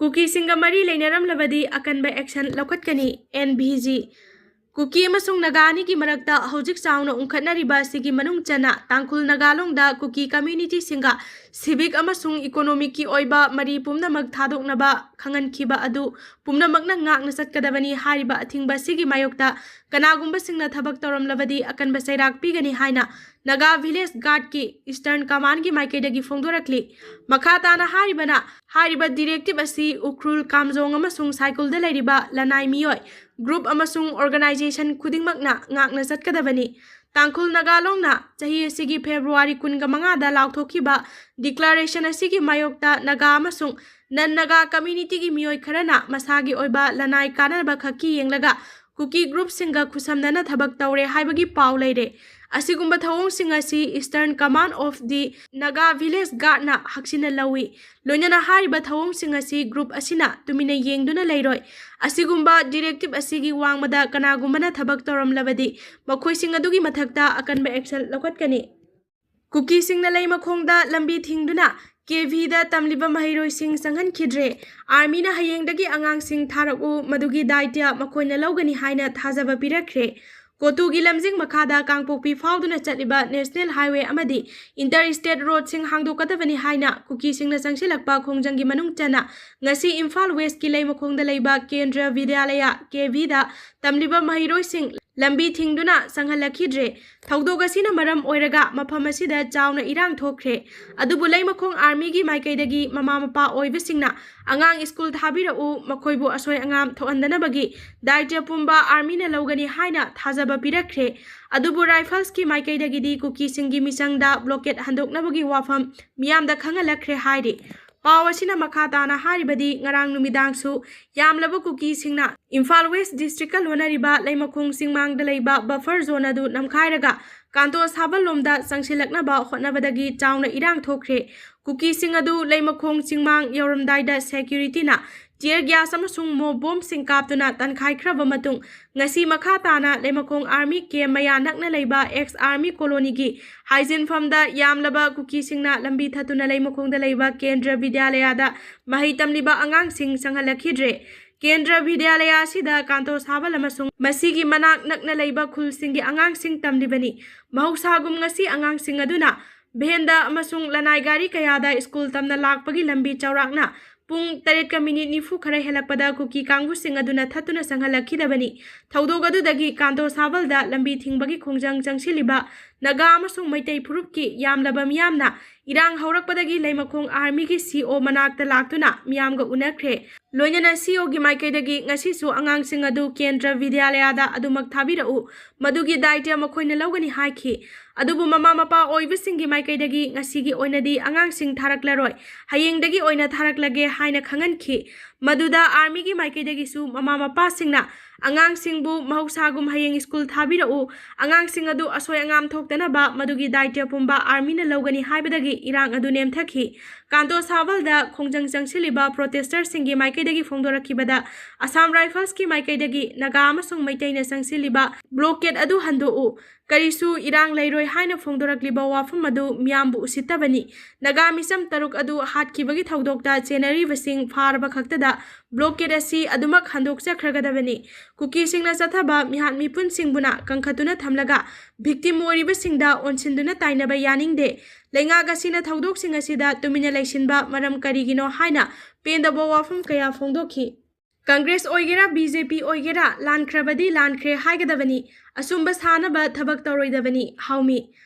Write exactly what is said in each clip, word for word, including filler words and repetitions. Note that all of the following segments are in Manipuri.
ꯀꯨꯀꯤꯁꯤꯡꯒ ꯃꯔꯤ ꯂꯩꯅꯔꯝꯂꯕꯗꯤ ꯑꯀꯟꯕ action ꯂꯧꯈꯠꯀꯅꯤ꯫ N V G꯫ ꯀꯨꯀꯤ ꯑꯃꯁꯨꯡ ꯅꯥꯒꯥ ꯑꯅꯤꯒꯤ ꯃꯔꯛꯇ ꯍꯧꯖꯤꯛ ꯆꯥꯎꯅ ꯎꯪꯈꯠꯅꯔꯤꯕ ꯑꯁꯤꯒꯤ ꯃꯅꯨꯡ ꯆꯟꯅ ꯇꯥꯡꯈꯨꯜ ꯅꯥꯒꯥꯂꯣꯡꯗ ꯀꯨꯀꯤ communityꯁꯤꯡꯒ civic ꯑꯃꯁꯨꯡ economicꯀꯤ ꯑꯣꯏꯕ ꯃꯔꯤ ꯄꯨꯝꯅꯃꯛ ꯊꯥꯗꯣꯛꯅꯕ ꯈꯪꯍꯟꯈꯤꯕ ꯑꯗꯨ ꯄꯨꯝꯅꯃꯛꯅ ꯉꯥꯛꯅ ꯆꯠꯀꯗꯕꯅꯤ ꯍꯥꯏꯔꯤꯕ ꯑꯊꯤꯡꯕ ꯑꯁꯤꯒꯤ ꯃꯥꯌꯣꯛꯇ ꯀꯅꯥꯒꯨꯝꯕꯁꯤꯡꯅ ꯊꯕꯛ ꯇꯧꯔꯝꯂꯕꯗꯤ ꯑꯀꯟꯕ ꯆꯩꯔꯥꯛ ꯄꯤꯒꯅꯤ ꯍꯥꯏꯅ ꯅꯥꯒꯥ Village Guardꯀꯤ Eastern Commandꯒꯤ ꯃꯥꯏꯀꯩꯗꯒꯤ ꯐꯣꯡꯗꯣꯔꯛꯂꯤ꯫ ꯃꯈꯥ ꯇꯥꯅ ꯍꯥꯏꯔꯤꯕꯅ, ꯍꯥꯏꯔꯤꯕ directive ꯑꯁꯤ ꯎꯈ꯭ꯔꯨꯜ, ꯀꯥꯝꯖꯣꯡ ꯑꯃꯁꯨꯡ ꯁꯥꯏꯀꯨꯜꯗ ꯂꯩꯔꯤꯕ ꯂꯅꯥꯏ ꯃꯤꯑꯣꯏ, group ꯑꯃꯁꯨꯡ organization ꯈꯨꯗꯤꯡꯃꯛꯅ ꯉꯥꯛꯅ ꯆꯠꯀꯗꯕꯅꯤ꯫ ꯇꯥꯡꯈꯨꯜ ꯅꯥꯒꯥꯂꯣꯡꯅ ꯆꯍꯤ ꯑꯁꯤꯒꯤ February ꯀꯨꯟꯒ ꯃꯉꯥꯗ ꯂꯥꯎꯊꯣꯛꯈꯤꯕ declaration ꯑꯁꯤꯒꯤ ꯃꯥꯌꯣꯛꯇ ꯅꯥꯒꯥ ꯑꯃꯁꯨꯡ non-Naga communityꯒꯤ ꯃꯤꯑꯣꯏ ꯈꯔꯅ ꯃꯁꯥꯒꯤ ꯑꯣꯏꯕ ꯂꯅꯥꯏ ꯀꯥꯟꯅꯕ ꯈꯛꯀꯤ ꯌꯦꯡꯂꯒ ꯀꯨꯀꯤ groupꯁꯤꯡꯒ ꯈꯨꯠꯁꯝꯅꯅ ꯊꯕꯛ ꯇꯧꯔꯦ ꯍꯥꯏꯕꯒꯤ ꯄꯥꯎ ꯂꯩꯔꯦ꯫ ꯑꯁꯤꯒꯨꯝꯕ ꯊꯧꯑꯣꯡꯁꯤꯡ ꯑꯁꯤ Eastern Command of the Naga Village Guardꯅ ꯍꯛꯆꯤꯟꯅ ꯂꯧꯏ꯫ ꯂꯣꯏꯅꯅ ꯍꯥꯏꯔꯤꯕ ꯊꯧꯑꯣꯡꯁꯤꯡ ꯑꯁꯤ group ꯑꯁꯤꯅ ꯇꯨꯃꯤꯟꯅ ꯌꯦꯡꯗꯨꯅ ꯂꯩꯔꯣꯏ꯫ ꯑꯁꯤꯒꯨꯝꯕ directive ꯑꯁꯤꯒꯤ ꯋꯥꯡꯃꯗ ꯀꯅꯥꯒꯨꯝꯕꯅ ꯊꯕꯛ ꯇꯧꯔꯝꯂꯕꯗꯤ ꯃꯈꯣꯏꯁꯤꯡ ꯑꯗꯨꯒꯤ ꯃꯊꯛꯇ ꯑꯀꯟꯕ action ꯂꯧꯈꯠꯀꯅꯤ꯫ ꯀꯨꯀꯤꯁꯤꯡꯅ ꯂꯩꯃꯈꯣꯡꯗ ꯂꯝꯕꯤ ꯊꯤꯡꯗꯨꯅ KVꯗ ꯇꯝꯂꯤꯕ ꯃꯍꯩꯔꯣꯏꯁꯤꯡ ꯆꯪꯍꯟꯈꯤꯗ꯭ꯔꯦ꯫ Armyꯅ ꯍꯌꯦꯡꯗꯒꯤ ꯑꯉꯥꯡꯁꯤꯡ ꯊꯥꯔꯛꯎ, ꯃꯗꯨꯒꯤ ꯗꯥꯏꯇ꯭ꯌ ꯃꯈꯣꯏꯅ ꯂꯧꯒꯅꯤ ꯍꯥꯏꯅ ꯊꯥꯖꯕ ꯄꯤꯔꯛꯈ꯭ꯔꯦ꯫ ꯀꯣꯇꯨꯒꯤ ꯂꯝꯖꯤꯡ ꯃꯈꯥꯗ ꯀꯥꯡꯄꯣꯛꯄꯤ ꯐꯥꯎꯗꯨꯅ ꯆꯠꯂꯤꯕ national highway ꯑꯃꯗꯤ inter state roadꯁꯤꯡ ꯍꯥꯡꯗꯣꯛꯀꯗꯕꯅꯤ ꯍꯥꯏꯅ ꯀꯨꯀꯤꯁꯤꯡꯅ ꯆꯪꯁꯤꯜꯂꯛꯄ ꯈꯣꯡꯖꯪꯒꯤ ꯃꯅꯨꯡ ꯆꯟꯅ ꯉꯁꯤ ꯏꯝꯐꯥꯜ Westꯀꯤ ꯂꯩꯃꯈꯣꯡꯗ ꯂꯩꯕ ꯀꯦꯟꯗ꯭ꯔ ꯕꯤꯗ꯭ꯌꯥꯂꯌ KVꯗ ꯇꯝꯂꯤꯕ ꯃꯍꯩꯔꯣꯏꯁꯤꯡ ꯂꯝꯕꯤ ꯊꯤꯡꯗꯨꯅ ꯆꯪꯍꯜꯂꯛꯈꯤꯗ꯭ꯔꯦ꯫ ꯊꯧꯗꯣꯛ ꯑꯁꯤꯅ ꯃꯔꯝ ꯑꯣꯏꯔꯒ ꯃꯐꯝ ꯑꯁꯤꯗ ꯆꯥꯎꯅ ꯏꯔꯥꯡ ꯊꯣꯛꯈ꯭ꯔꯦ꯫ ꯑꯗꯨꯕꯨ ꯂꯩꯃꯈꯣꯡ Armyꯒꯤ ꯃꯥꯏꯀꯩꯗꯒꯤ ꯃꯃꯥ ꯃꯄꯥ ꯑꯣꯏꯕꯁꯤꯡꯅ ꯑꯉꯥꯡ ꯁ꯭ꯀꯨꯜ ꯊꯥꯕꯤꯔꯛꯎ, ꯃꯈꯣꯏꯕꯨ ꯑꯁꯣꯏ ꯑꯉꯥꯝ ꯊꯣꯛꯍꯟꯗꯅꯕꯒꯤ ꯗꯥꯏꯇ꯭ꯌ ꯄꯨꯝꯕ Armyꯅ ꯂꯧꯒꯅꯤ ꯍꯥꯏꯅ ꯊꯥꯖꯕ ꯄꯤꯔꯛꯈ꯭ꯔꯦ꯫ ꯑꯗꯨꯕꯨ Riflesꯀꯤ ꯃꯥꯏꯀꯩꯗꯒꯤꯗꯤ ꯀꯨꯀꯤꯁꯤꯡꯒꯤ ꯃꯤꯆꯪꯗ blockade ꯍꯟꯗꯣꯛꯅꯕꯒꯤ ꯋꯥꯐꯝ ꯃꯤꯌꯥꯝꯗ ꯈꯪꯍꯜꯂꯛꯈ꯭ꯔꯦ ꯍꯥꯏꯔꯤ꯫ ꯄꯥꯎ ꯑꯁꯤꯅ ꯃꯈꯥ ꯇꯥꯅ ꯍꯥꯏꯔꯤꯕꯗꯤ ꯉꯔꯥꯡ ꯅꯨꯃꯤꯗꯥꯡꯁꯨ ꯌꯥꯝꯂꯕ ꯀꯨꯀꯤꯁꯤꯡꯅ ꯏꯝꯐꯥꯜ West Districtꯀ ꯂꯣꯟꯅꯔꯤꯕ ꯂꯩꯃꯈꯣꯡ ꯆꯤꯡꯃꯥꯡꯗ ꯂꯩꯕ buffer zone ꯑꯗꯨ ꯅꯝꯈꯥꯏꯔꯒ ꯀꯥꯟꯇꯣ ꯁꯥꯕꯜ ꯂꯣꯝꯗ ꯆꯪꯁꯤꯜꯂꯛꯅꯕ ꯍꯣꯠꯅꯕꯗꯒꯤ ꯆꯥꯎꯅ ꯏꯔꯥꯡ ꯊꯣꯛꯈ꯭ꯔꯦ꯫ ꯀꯨꯀꯤꯁꯤꯡ ꯑꯗꯨ ꯂꯩꯃꯈꯣꯡ ꯆꯤꯡꯃꯥꯡ ꯌꯧꯔꯝꯗꯥꯏꯗ securityꯅ tear gas ꯑꯃꯁꯨꯡ mob bombꯁꯤꯡ ꯀꯥꯞꯇꯨꯅ ꯇꯥꯟꯈꯥꯏꯈ꯭ꯔꯕ ꯃꯇꯨꯡ, ꯉꯁꯤ ꯃꯈꯥ ꯇꯥꯅ ꯂꯩꯃꯈꯣꯡ army camp ꯃꯌꯥ ꯅꯛꯅ ꯂꯩꯕ ex army colonyꯒꯤ ꯍꯥꯏꯖꯤꯟꯐꯝꯗ ꯌꯥꯝꯂꯕ ꯀꯨꯀꯤꯁꯤꯡꯅ ꯂꯝꯕꯤ ꯊꯠꯇꯨꯅ ꯂꯩꯃꯈꯣꯡꯗ ꯂꯩꯕ ꯀꯦꯟꯗ꯭ꯔ ꯕꯤꯗ꯭ꯌꯥꯂꯌꯥꯗ ꯃꯍꯩ ꯇꯝꯂꯤꯕ ꯑꯉꯥꯡꯁꯤꯡ ꯆꯪꯍꯜꯂꯛꯈꯤꯗ꯭ꯔꯦ꯫ ꯀꯦꯟꯗ꯭ꯔ ꯕꯤꯗ꯭ꯌꯥꯂꯌꯥ ꯑꯁꯤꯗ ꯀꯥꯟꯇꯣ ꯁꯥꯕꯜ ꯑꯃꯁꯨꯡ ꯃꯁꯤꯒꯤ ꯃꯅꯥꯛ ꯅꯛꯅ ꯂꯩꯕ ꯈꯨꯜꯁꯤꯡꯒꯤ ꯑꯉꯥꯡꯁꯤꯡ ꯇꯝꯂꯤꯕꯅꯤ꯫ ꯃꯍꯧꯁꯥꯒꯨꯝ ꯉꯁꯤ ꯑꯉꯥꯡꯁꯤꯡ ꯑꯗꯨꯅ ꯚꯦꯟꯗ ꯑꯃꯁꯨꯡ ꯂꯅꯥꯏ ꯒꯥꯔꯤ ꯀꯌꯥꯗ ꯁ꯭ꯀꯨꯜ ꯇꯝꯅ ꯂꯥꯛꯄꯒꯤ ꯂꯝꯕꯤ ꯆꯥꯎꯔꯥꯛꯅ ꯄꯨꯡ ꯇꯔꯦꯠꯀ ꯃꯤꯅꯤꯠ ꯅꯤꯐꯨ ꯈꯔ ꯍꯦꯜꯂꯛꯄꯗ ꯀꯨꯀꯤ ꯀꯥꯡꯕꯨꯁꯤꯡ ꯑꯗꯨꯅ ꯊꯠꯇꯨꯅ ꯆꯪꯍꯜꯂꯛꯈꯤꯗꯕꯅꯤ꯫ ꯊꯧꯗꯣꯛ ꯑꯗꯨꯗꯒꯤ ꯀꯥꯟꯇꯣ ꯁꯥꯕꯜꯗ ꯂꯝꯕꯤ ꯊꯤꯡꯕꯒꯤ ꯈꯣꯡꯖꯪ ꯆꯪꯁꯤꯜꯂꯤꯕ ꯅꯥꯒꯥ ꯑꯃꯁꯨꯡ ꯃꯩꯇꯩ ꯐꯨꯔꯨꯞꯀꯤ ꯌꯥꯝꯂꯕ ꯃꯤꯌꯥꯝꯅ ꯏꯔꯥꯡ ꯍꯧꯔꯛꯄꯗꯒꯤ ꯂꯩꯃꯈꯣꯡ armyꯒꯤ CO ꯃꯅꯥꯛꯇ ꯂꯥꯛꯇꯨꯅ ꯃꯤꯌꯥꯝꯒ ꯎꯅꯈ꯭ꯔꯦ꯫ ꯂꯣꯏꯅꯅ COꯒꯤ ꯃꯥꯏꯀꯩꯗꯒꯤ ꯉꯁꯤꯁꯨ ꯑꯉꯥꯡꯁꯤꯡ ꯑꯗꯨ ꯀꯦꯟꯗ꯭ꯔ ꯕꯤꯗ꯭ꯌꯥꯂꯌꯥꯗ ꯑꯗꯨꯃꯛ ꯊꯥꯕꯤꯔꯛꯎ, ꯃꯗꯨꯒꯤ ꯗꯥꯏꯇ꯭ꯌ ꯃꯈꯣꯏꯅ ꯂꯧꯒꯅꯤ ꯍꯥꯏꯈꯤ꯫ ꯑꯗꯨꯕꯨ ꯃꯃꯥ ꯃꯄꯥ ꯑꯣꯏꯕꯁꯤꯡꯒꯤ ꯃꯥꯏꯀꯩꯗꯒꯤ ꯉꯁꯤꯒꯤ ꯑꯣꯏꯅꯗꯤ ꯑꯉꯥꯡꯁꯤꯡ ꯊꯥꯔꯛꯂꯔꯣꯏ, ꯍꯌꯦꯡꯗꯒꯤ ꯑꯣꯏꯅ ꯊꯥꯔꯛꯂꯒꯦ ꯍꯥꯏꯅ ꯈꯪꯍꯟꯈꯤ꯫ ꯃꯗꯨꯗ armyꯒꯤ ꯃꯥꯏꯀꯩꯗꯒꯤꯁꯨ ꯃꯃꯥ ꯃꯄꯥꯁꯤꯡꯅ ꯑꯉꯥꯡꯁꯤꯡꯕꯨ ꯃꯍꯧꯁꯥꯒꯨꯝ ꯍꯌꯦꯡ ꯁ꯭ꯀꯨꯜ ꯊꯥꯕꯤꯔꯛꯎ, ꯑꯉꯥꯡꯁꯤꯡ ꯑꯗꯨ ꯑꯁꯣꯏ ꯑꯉꯥꯝ ꯊꯣꯛꯇꯅꯕ ꯃꯗꯨꯒꯤ ꯗꯥꯏꯇ꯭ꯌ ꯄꯨꯝꯕ armyꯅ ꯂꯧꯒꯅꯤ ꯍꯥꯏꯕꯗꯒꯤ ꯏꯔꯥꯡ ꯑꯗꯨ ꯅꯦꯝꯊꯈꯤ꯫ ꯀꯥꯟꯇꯣ ꯁꯥꯕꯜꯗ ꯈꯣꯡꯖꯪ ꯆꯪꯁꯤꯜꯂꯤꯕ protesterꯁꯤꯡꯒꯤ ꯃꯥꯏꯀꯩꯗꯒꯤ ꯐꯣꯡꯗꯣꯔꯛꯈꯤꯕꯗ, Assam Riflesꯀꯤ ꯃꯥꯏꯀꯩꯗꯒꯤ ꯅꯥꯒꯥ ꯑꯃꯁꯨꯡ ꯃꯩꯇꯩꯅ ꯆꯪꯁꯤꯜꯂꯤꯕ blockade ꯑꯗꯨ ꯍꯟꯗꯣꯛꯎ, ꯀꯔꯤꯁꯨ ꯏꯔꯥꯡ ꯂꯩꯔꯣꯏ ꯍꯥꯏꯅ ꯐꯣꯡꯗꯣꯔꯛꯂꯤꯕ ꯋꯥꯐꯝ ꯑꯗꯨ ꯃꯤꯌꯥꯝꯕꯨ ꯎꯁꯤꯠꯇꯕꯅꯤ꯫ ꯅꯥꯒꯥ ꯃꯤꯆꯝ ꯇꯔꯨꯛ ꯑꯗꯨ ꯍꯥꯠꯈꯤꯕꯒꯤ ꯊꯧꯗꯣꯛꯇ ꯆꯦꯟꯅꯔꯤꯕꯁꯤꯡ ꯐꯥꯔꯕ ꯈꯛꯇꯗ blockade ꯑꯁꯤ ꯑꯗꯨꯃꯛ ꯍꯟꯗꯣꯛꯆꯈ꯭ꯔꯒꯗꯕꯅꯤ꯫ ꯀꯨꯀꯤꯁꯤꯡꯅ ꯆꯠꯊꯕ ꯃꯤꯍꯥꯠ ꯃꯤꯄꯨꯟꯁꯤꯡꯕꯨꯅ ꯀꯟꯈꯠꯇꯨꯅ ꯊꯝꯂꯒ victim ꯑꯣꯏꯔꯤꯕꯁꯤꯡꯗ ꯑꯣꯟꯁꯤꯟꯗꯨꯅ ꯇꯥꯏꯅꯕ ꯌꯥꯅꯤꯡꯗꯦ꯫ ꯂꯩꯉꯥꯛ ꯑꯁꯤꯅ ꯊꯧꯗꯣꯛꯁꯤꯡ ꯑꯁꯤꯗ ꯇꯨꯃꯤꯟꯅ ꯂꯩꯁꯤꯟꯕ ꯃꯔꯝ ꯀꯔꯤꯒꯤꯅꯣ ꯍꯥꯏꯅ ꯄꯦꯟꯗꯕ ꯋꯥꯐꯝ ꯀꯌꯥ ꯐꯣꯡꯗꯣꯛꯈꯤ꯫ ꯀꯪꯒ꯭ꯔꯦꯁ ꯑꯣꯏꯒꯦꯔꯥ, BJP ꯑꯣꯏꯒꯦꯔꯥ, ꯂꯥꯟꯈ꯭ꯔꯕꯗꯤ ꯂꯥꯟꯈ꯭ꯔꯦ ꯍꯥꯏꯒꯗꯕꯅꯤ, ꯑꯆꯨꯝꯕ ꯁꯥꯅꯕ ꯊꯕꯛ ꯇꯧꯔꯣꯏꯗꯕꯅꯤ, ꯍꯥꯎꯃꯤ꯫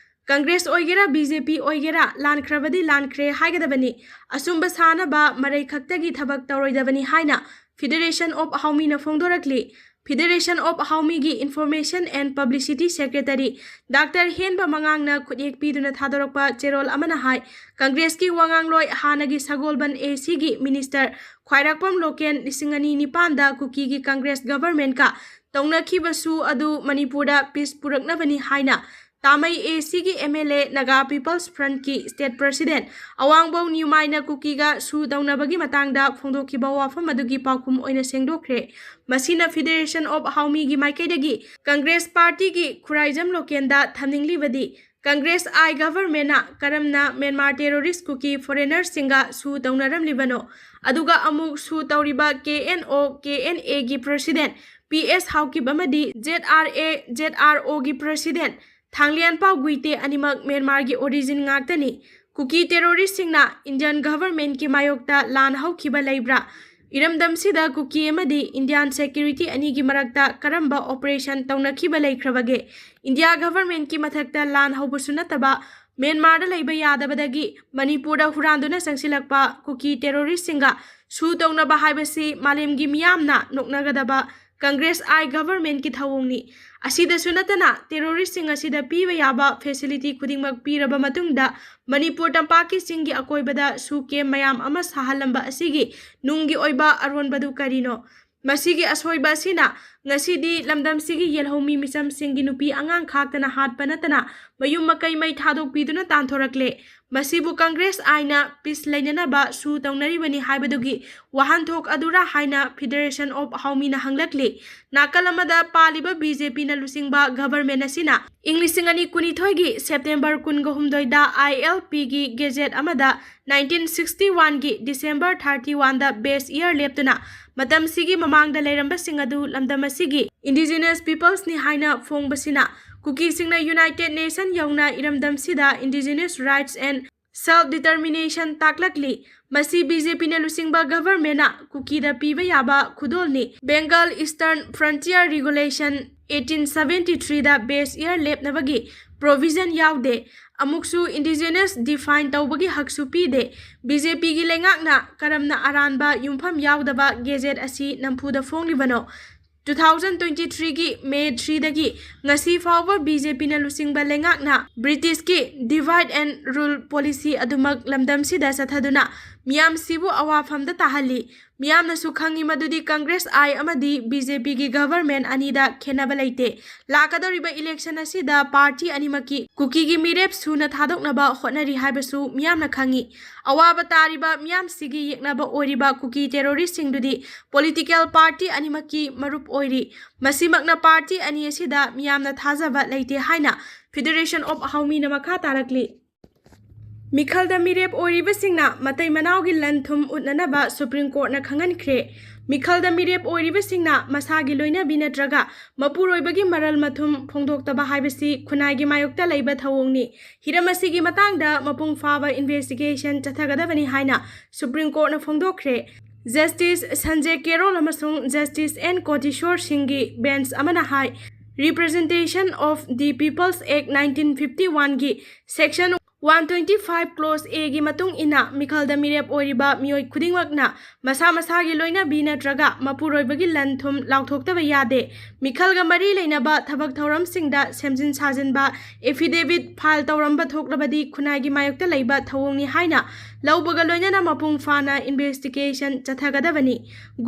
ꯀꯪꯒ꯭ꯔꯦꯁ ꯑꯣꯏꯒꯦꯔꯥ, BJP ꯑꯣꯏꯒꯦꯔꯥ, ꯂꯥꯟꯈ꯭ꯔꯕꯗꯤ ꯂꯥꯟꯈ꯭ꯔꯦ ꯍꯥꯏꯒꯗꯕꯅꯤ, ꯑꯆꯨꯝꯕ ꯁꯥꯅꯕ ꯃꯔꯩ ꯈꯛꯇꯒꯤ ꯊꯕꯛ ꯇꯧꯔꯣꯏꯗꯕꯅꯤ ꯍꯥꯏꯅ Federation of Haomina ꯐꯣꯡꯗꯣꯔꯛꯂꯤ꯫ Federation of Haomina ꯒꯤ Information and Publicity Secretary Doctor ꯍꯦꯟꯕ ꯃꯉꯥꯡꯅ ꯈꯨꯠꯌꯦꯛ ꯄꯤꯗꯨꯅ ꯊꯥꯗꯣꯔꯛꯄ ꯆꯦꯔꯣꯜ ꯑꯃꯅ ꯍꯥꯏ, ꯀꯪꯒ꯭ꯔꯦꯁꯀꯤ ꯋꯥꯉꯥꯡꯂꯣꯏ ꯍꯥꯟꯅꯒꯤ ꯁꯒꯣꯜꯕꯟ ACꯒꯤ minister ꯈ꯭ꯋꯥꯏꯔꯥꯛꯄꯝ ꯂꯣꯀꯦꯟ ꯂꯤꯁꯤꯡ ꯑꯅꯤ ꯅꯤꯄꯥꯟꯗ ꯀꯨꯀꯤꯒꯤ ꯀꯪꯒ꯭ꯔꯦꯁ governmentꯀ ꯇꯧꯅꯈꯤꯕꯁꯨ ꯑꯗꯨ ꯃꯅꯤꯄꯨꯔꯗ peace ꯄꯨꯔꯛꯅꯕꯅꯤ ꯍꯥꯏꯅ ꯇꯥꯃꯩ ꯑꯦ ꯁꯤꯒꯤ M L A, Naga people's ꯐ꯭ꯔꯟꯠꯀꯤ ꯁ꯭ꯇꯦꯠ ꯄ꯭ꯔꯁꯤꯗꯦꯟꯠ ꯑꯋꯥꯡꯕꯧ ꯅ꯭ꯌꯨꯃꯥꯏꯅ ꯀꯨꯀꯤꯒ ꯁꯨ ꯇꯧꯅꯕꯒꯤ ꯃꯇꯥꯡꯗ ꯐꯣꯡꯗꯣꯛꯈꯤꯕ ꯋꯥꯐꯝ ꯑꯗꯨꯒꯤ ꯄꯥꯎꯈꯨꯝ ꯑꯣꯏꯅ ꯁꯦꯡꯗꯣꯛꯈ꯭ꯔꯦ꯫ ꯃꯁꯤꯅ Federation of Haomiꯒꯤ ꯃꯥꯏꯀꯩꯗꯒꯤ ꯀꯪꯒ꯭ꯔꯦꯁ ꯄꯥꯔꯇꯤꯒꯤ ꯈꯨꯔꯥꯏꯖꯝ ꯂꯣꯀꯦꯟꯗ ꯊꯝꯅꯤꯡꯂꯤꯕꯗꯤ, ꯀꯪꯒ꯭ꯔꯦꯁ ꯑꯥꯏ ꯒꯚꯔꯟꯃꯦꯟꯠꯅ ꯀꯔꯝꯅ ꯃ꯭ꯌꯥꯟꯃꯥꯔ ꯇꯦꯔꯣꯔꯤꯁ꯭ꯠ ꯀꯨꯀꯤ ꯐꯣꯔꯦꯅꯔꯁꯤꯡꯒ ꯁꯨ ꯇꯧꯅꯔꯝꯂꯤꯕꯅꯣ, ꯑꯗꯨꯒ ꯑꯃꯨꯛ ꯁꯨ ꯇꯧꯔꯤꯕ ꯀꯦ ꯑꯦꯟ ꯑꯣ, ꯀꯦ ꯑꯦꯟ ꯑꯦꯒꯤ ꯄ꯭ꯔꯁꯤꯗꯦꯟꯠ ꯄꯤ ꯑꯦꯁ ꯍꯥꯎꯀꯤꯞ ꯑꯃꯗꯤ Z R A, Z R ꯑꯣꯒꯤ ꯄ꯭ꯔꯁꯤꯗꯦꯟꯠ ꯊꯥꯡꯂꯤꯌꯥꯟꯄꯥꯎ ꯒꯨꯏꯇꯦ ꯑꯅꯤꯃꯛ ꯃ꯭ꯌꯥꯟꯃꯥꯔꯒꯤ ꯑꯣꯔꯤꯖꯤꯟ ꯉꯥꯛꯇꯅꯤ꯫ ꯀꯨꯀꯤ ꯇꯦꯔꯣꯔꯤꯁ꯭ꯠꯁꯤꯡꯅ ꯏꯟꯗꯤꯌꯟ ꯒꯚꯔꯟꯃꯦꯟꯠꯀꯤ ꯃꯥꯌꯣꯛꯇ ꯂꯥꯟ ꯍꯧꯈꯤꯕ ꯂꯩꯕ꯭ꯔꯥ? ꯏꯔꯝꯗꯝꯁꯤꯗ ꯀꯨꯀꯤ ꯑꯃꯗꯤ ꯏꯟꯗꯤꯌꯥꯟ ꯁꯦꯀ꯭ꯌꯨꯔꯤꯇꯤ ꯑꯅꯤꯒꯤ ꯃꯔꯛꯇ ꯀꯔꯝꯕ ꯑꯣꯄꯔꯦꯁꯟ ꯇꯧꯅꯈꯤꯕ ꯂꯩꯈ꯭ꯔꯕꯒꯦ? ꯏꯟꯗꯤꯌꯥ ꯒꯚꯔꯟꯃꯦꯟꯠꯀꯤ ꯃꯊꯛꯇ ꯂꯥꯟ ꯍꯧꯕꯁꯨ ꯅꯠꯇꯕ, ꯃ꯭ꯌꯥꯟꯃꯥꯔꯗ ꯂꯩꯕ ꯌꯥꯗꯕꯗꯒꯤ ꯃꯅꯤꯄꯨꯔꯗ ꯍꯨꯔꯥꯟꯗꯨꯅ ꯆꯪꯁꯤꯜꯂꯛꯄ ꯀꯨꯀꯤ ꯇꯦꯔꯣꯔꯤꯁ꯭ꯠꯁꯤꯡꯒ ꯁꯨ ꯇꯧꯅꯕ ꯍꯥꯏꯕꯁꯤ ꯃꯥꯂꯦꯝꯒꯤ ꯃꯤꯌꯥꯝꯅ ꯅꯣꯛꯅꯒꯗꯕ ꯀꯪꯒ꯭ꯔꯦꯁ ꯑꯥꯏ ꯒꯚꯔꯟꯃꯦꯟꯠꯀꯤ ꯊꯧꯑꯣꯡꯅꯤ꯫ ꯑꯁꯤꯗꯁꯨ ꯅꯠꯇꯅ, ꯇꯦꯔꯣꯔꯤꯁ꯭ꯠꯁꯤꯡ ꯑꯁꯤꯗ ꯄꯤꯕ ꯌꯥꯕ ꯐꯦꯁꯤꯂꯤꯇꯤ ꯈꯨꯗꯤꯡꯃꯛ ꯄꯤꯔꯕ ꯃꯇꯨꯡꯗ, ꯃꯅꯤꯄꯨꯔ ꯇꯝꯄꯥꯛꯀꯤ ꯆꯤꯡꯒꯤ ꯑꯀꯣꯏꯕꯗ ꯁꯨ ꯀꯦꯝꯞ ꯃꯌꯥꯝ ꯑꯃ ꯁꯥꯍꯜꯂꯝꯕ ꯑꯁꯤꯒꯤ ꯅꯨꯡꯒꯤ ꯑꯣꯏꯕ ꯑꯔꯣꯟꯕꯗꯨ ꯀꯔꯤꯅꯣ? ꯃꯁꯤꯒꯤ ꯑꯁꯣꯏꯕ ꯑꯁꯤꯅ ꯉꯁꯤꯗꯤ ꯂꯝꯗꯝꯁꯤꯒꯤ ꯌꯦꯜꯍꯧꯃꯤ ꯃꯤꯆꯝꯁꯤꯡꯒꯤ ꯅꯨꯄꯤ ꯑꯉꯥꯡ ꯈꯥꯛꯇꯅ ꯍꯥꯠꯄ ꯅꯠꯇꯅ ꯃꯌꯨꯝ ꯃꯀꯩ ꯃꯩ ꯊꯥꯗꯣꯛꯄꯤꯗꯨꯅ ꯇꯥꯟꯊꯣꯔꯛꯂꯦ꯫ ꯃꯁꯤꯕꯨ ꯀꯪꯒ꯭ꯔꯦꯁ ꯑꯥꯏꯅ ꯄꯤꯁ ꯂꯩꯅꯅꯕ ꯁꯨ ꯇꯧꯅꯔꯤꯕꯅꯤ ꯍꯥꯏꯕꯗꯨꯒꯤ ꯋꯥꯍꯟꯊꯣꯛ ꯑꯗꯨꯔꯥ ꯍꯥꯏꯅ Federation of Haomiꯅ ꯍꯪꯂꯛꯂꯤ꯫ ꯅꯥꯀꯜ ꯑꯃꯗ ꯄꯥꯜꯂꯤꯕ ꯕꯤ ꯖꯦ ꯄꯤꯅ ꯂꯨꯆꯤꯡꯕ ꯒꯚꯔꯟꯃꯦꯟꯠ ꯑꯁꯤꯅ ꯏꯪ ꯂꯤꯁꯤꯡ ꯑꯅꯤ ꯀꯨꯟꯅꯤꯊꯣꯏꯒꯤ ꯁꯦꯞꯇꯦꯝꯕꯔ ꯀꯨꯟꯒ ꯍꯨꯝꯗꯣꯏꯗ ꯑꯥꯏ ꯑꯦꯜ ꯄꯤꯒꯤ ꯒꯦꯖꯦꯠ ꯑꯃꯗ nineteen sixty oneꯒꯤ December thirty oneꯗ base year ꯂꯦꯞꯇꯨꯅ ꯃꯇꯝꯁꯤꯒꯤ ꯃꯃꯥꯡꯗ ꯂꯩꯔꯝꯕꯁꯤꯡ ꯑꯗꯨ ꯂꯝꯗꯝ ꯑꯁꯤꯒꯤ indigenous peoplesꯅꯤ ꯍꯥꯏꯅ ꯐꯣꯡꯕꯁꯤꯅ ꯀꯨꯀꯤꯁꯤꯡꯅ United Nation ꯌꯧꯅ ꯏꯔꯝꯗꯝꯁꯤꯗ indigenous rights and self determination ꯇꯥꯛꯂꯛꯂꯤ꯫ ꯃꯁꯤ ꯕꯤ ꯖꯦ ꯄꯤꯅ ꯂꯨꯆꯤꯡꯕ ꯒꯚꯔꯟꯃꯦꯟꯠꯅ ꯀꯨꯀꯤꯗ ꯄꯤꯕ ꯌꯥꯕ ꯈꯨꯗꯣꯜꯅꯤ꯫ Bengal Eastern Frontier Regulation eighteen seventy threeꯗ base year ꯂꯦꯞꯅꯕꯒꯤ provision ꯌꯥꯎꯗꯦ꯫ ꯑꯃꯨꯛꯁꯨ indigenous define ꯇꯧꯕꯒꯤ ꯍꯛꯁꯨ ꯄꯤꯗꯦ꯫ ꯕꯤ ꯖꯦ ꯄꯤꯒꯤ ꯂꯩꯉꯥꯛꯅ ꯀꯔꯝꯅ ꯑꯔꯥꯟꯕ ꯌꯨꯝꯐꯝ ꯌꯥꯎꯗꯕ ꯒꯦꯖꯦꯠ ꯑꯁꯤ ꯅꯝꯐꯨꯗ ꯐꯣꯡꯂꯤꯕꯅꯣ? Two thousand twenty threeꯒꯤ May threeꯗꯒꯤ ꯉꯁꯤ ꯐꯥꯎꯕ ꯕꯤ ꯖꯦ ꯄꯤꯅ ꯂꯨꯆꯤꯡꯕ ꯂꯩꯉꯥꯛꯅ ꯕ꯭ꯔꯤꯇꯤꯁꯀꯤ divide and rule policy ꯑꯗꯨꯃꯛ ꯂꯝꯗꯝꯁꯤꯗ ꯆꯠꯊꯗꯨꯅ ꯃꯤꯌꯥꯝꯁꯤꯕꯨ ꯑꯋꯥꯐꯝꯗ ꯇꯥꯍꯜꯂꯤ꯫ ꯃꯤꯌꯥꯝꯅꯁꯨ ꯈꯪꯏ ꯃꯗꯨꯗꯤ ꯀꯪꯒ꯭ꯔꯦꯁ ꯑꯥꯏ ꯑꯃꯗꯤ ꯕꯤ ꯖꯦ ꯄꯤꯒꯤ ꯒꯚꯔꯟꯃꯦꯟꯠ ꯑꯅꯤꯗ ꯈꯦꯟꯅꯕ ꯂꯩꯇꯦ꯫ ꯂꯥꯛꯀꯗꯧꯔꯤꯕ ꯏꯂꯦꯛꯁꯟ ꯑꯁꯤꯗ ꯄꯥꯔꯇꯤ ꯑꯅꯤꯃꯛꯀꯤ ꯀꯨꯀꯤꯒꯤ ꯃꯤꯔꯦꯞ ꯁꯨꯅ ꯊꯥꯗꯣꯛꯅꯕ ꯍꯣꯠꯅꯔꯤ ꯍꯥꯏꯕꯁꯨ ꯃꯤꯌꯥꯝꯅ ꯈꯪꯏ꯫ ꯑꯋꯥꯕ ꯇꯥꯔꯤꯕ ꯃꯤꯌꯥꯝꯁꯤꯒꯤ ꯌꯦꯛꯅꯕ ꯑꯣꯏꯔꯤꯕ ꯀꯨꯀꯤ ꯇꯦꯔꯣꯔꯤꯁ꯭ꯠꯁꯤꯡꯗꯨꯗꯤ ꯄꯣꯂꯤꯇꯤꯀꯦꯜ ꯄꯥꯔꯇꯤ ꯑꯅꯤꯃꯛꯀꯤ ꯃꯔꯨꯞ ꯑꯣꯏꯔꯤ꯫ ꯃꯁꯤꯃꯛꯅ ꯄꯥꯔꯇꯤ ꯑꯅꯤ ꯑꯁꯤꯗ ꯃꯤꯌꯥꯝꯅ ꯊꯥꯖꯕ ꯂꯩꯇꯦ ꯍꯥꯏꯅ ꯐꯦꯗꯔꯦꯁꯟ ꯑꯣꯐ ꯍꯥꯎꯃꯤꯅ ꯃꯈꯥ ꯇꯥꯔꯛꯂꯤ꯫ ꯃꯤꯈꯜꯗ ꯃꯤꯔꯦꯞ ꯑꯣꯏꯔꯤꯕꯁꯤꯡꯅ ꯃꯇꯩ ꯃꯅꯥꯎꯒꯤ ꯂꯟ ꯊꯨꯝ ꯎꯠꯅꯅꯕ ꯁꯨꯄ꯭ꯔꯤꯝ ꯀꯣꯔꯠꯅ ꯈꯪꯍꯟꯈ꯭ꯔꯦ꯫ ꯃꯤꯈꯜꯗ ꯃꯤꯔꯦꯞ ꯑꯣꯏꯔꯤꯕꯁꯤꯡꯅ ꯃꯁꯥꯒꯤ ꯂꯣꯏꯅꯕꯤ ꯅꯠꯇ꯭ꯔꯒ ꯃꯄꯨꯔꯣꯏꯕꯒꯤ ꯃꯔꯜ ꯃꯊꯨꯝ ꯐꯣꯡꯗꯣꯛꯇꯕ ꯍꯥꯏꯕꯁꯤ ꯈꯨꯟꯅꯥꯏꯒꯤ ꯃꯥꯌꯣꯛꯇ ꯂꯩꯕ ꯊꯧꯑꯣꯡꯅꯤ꯫ ꯍꯤꯔꯝ ꯑꯁꯤꯒꯤ ꯃꯇꯥꯡꯗ ꯃꯄꯨꯡ ꯐꯥꯕ ꯏꯟꯚꯦꯁꯇꯤꯒꯦꯁꯟ ꯆꯠꯊꯒꯗꯕꯅꯤ ꯍꯥꯏꯅ ꯁꯨꯄ꯭ꯔꯤꯝ ꯀꯣꯔꯠꯅ ꯐꯣꯡꯗꯣꯛꯈ꯭ꯔꯦ꯫ ꯖꯁꯇꯤꯁ ꯁꯟꯖꯦ ꯀꯦꯔꯣꯜ ꯑꯃꯁꯨꯡ ꯖꯁꯇꯤꯁ ꯑꯦꯟ ꯀꯣꯇꯤꯁꯣꯔ ꯁꯤꯡꯒꯤ ꯕꯦꯟꯆ ꯑꯃꯅ ꯍꯥꯏ, Representation of the People's Act nineteen fifty one ꯒꯤ section one twenty five clause A ꯒꯤ ꯃꯇꯨꯡ ꯏꯟꯅ ꯃꯤꯈꯜꯗ ꯃꯤꯔꯦꯞ ꯑꯣꯏꯔꯤꯕ ꯃꯤꯑꯣꯏ ꯈꯨꯗꯤꯡꯃꯛꯅ ꯃꯁꯥ ꯃꯁꯥꯒꯤ ꯂꯣꯏꯅꯕꯤ ꯅꯠꯇ꯭ꯔꯒ ꯃꯄꯨꯔꯣꯏꯕꯒꯤ ꯂꯟ ꯊꯨꯝ ꯂꯥꯎꯊꯣꯛꯇꯕ ꯌꯥꯗꯦ꯫ ꯃꯤꯈꯜꯒ ꯃꯔꯤ ꯂꯩꯅꯕ ꯊꯕꯛ ꯊꯧꯔꯝꯁꯤꯡꯗ ꯁꯦꯝꯖꯤꯟ ꯁꯥꯖꯤꯟꯕ, affidavit file ꯇꯧꯔꯝꯕ ꯊꯣꯛꯂꯕꯗꯤ ꯈꯨꯟꯅꯥꯏꯒꯤ ꯃꯥꯌꯣꯛꯇ ꯂꯩꯕ ꯊꯧꯑꯣꯡꯅꯤ ꯍꯥꯏꯅ ꯂꯧꯕꯒ ꯂꯣꯏꯅꯅ ꯃꯄꯨꯡ ꯐꯥꯅ ꯏꯟꯚꯦꯁꯇꯤꯒꯦꯁꯟ ꯆꯠꯊꯒꯗꯕꯅꯤ꯫